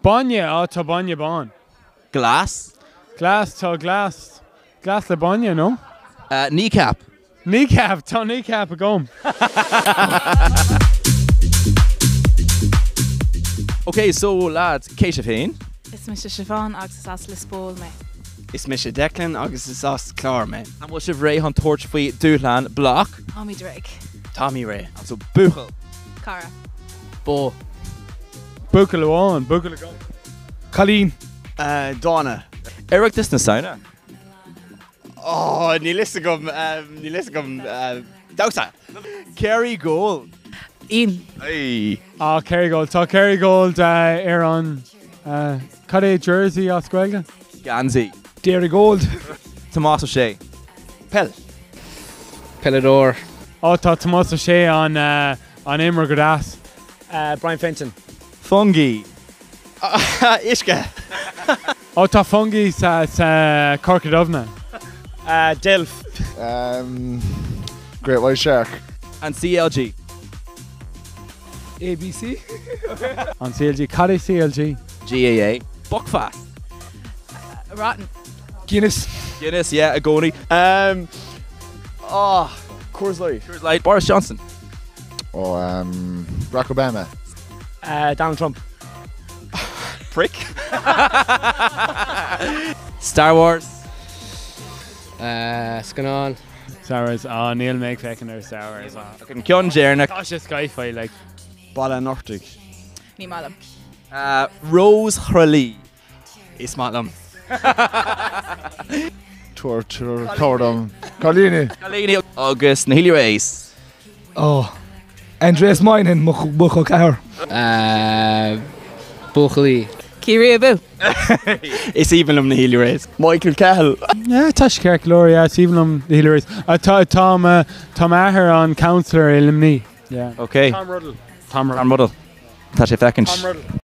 Bainne, á tá bainne bán. Glas. Glas, tá glas, glas le bainne, no? Kneecap. Kneecap, tá kneecap agam. Ok, so lads, cé sibh féin? Is mise Siobhán agus is as Lios Póil mé. Is mise Declan agus is as Clár mé. An bhfuil sibh réidh chun tabhairt faoi dúshlán bloc? Táimid réidh. Táimid réidh. So buachaill. Cara. Bó. Buachaill amháin, buachaill agam. Cailín. Dána. Oireachtas na Samhna. Ó, níl fhios agam, níl fhios agam. Damhsa! Kerrygold. Ian. Hey. Ah, Kerrygold. Tá Kerrygold ar an, cad é jersey as Gaeilge? Geansaí. Dairygold. Tomás Ó Sé. Peil. Peileadóir. Ó, tá Tomás Ó Sé an, an imreoir go deas. Brian Fenton. Fungi. Uisce. Ó tá fungi sa sa Corca Dhuibhne. Deilf. Great White Shark. An CLG. ABC. An CLG. Cad é CLG? GAA. Buckfast. Rotten. Guinness. Guinness, yeah, i gcónaí. Oh, Coors Light. Coors Light. Boris Johnson. Oh, Barack Obama. Donald Trump. Prick. Star Wars. Scannán. Star Wars. Ah, níl mé ag féachaint ar Star Wars. An ceann deireanach. Tá sé sci-fi, like. Baile an Fhirtéaraigh. Ní maith liom. Rós Thrá Lí. Is maith liom. Tabhair, tabhair, cabhair dom. Cailíní. Cailíní agus na Healy-Raes. Ó. Aindrias Moynihan, mo chol ceathar. Buachaillí. Ciarraí abú! Is aoibhinn liom na Healy-Raes. Michael Cahill. Yeah, tá sé ceart go leor, yeah, is aoibhinn liom na Healy-Raes. Tá, tá, tá m'athair an councillor i Luimnigh. Yeah. Ok. Tom Ruddle. Tom Ruddle. Tom Ruddle. Tá sé féachaint. Tom Ruddle.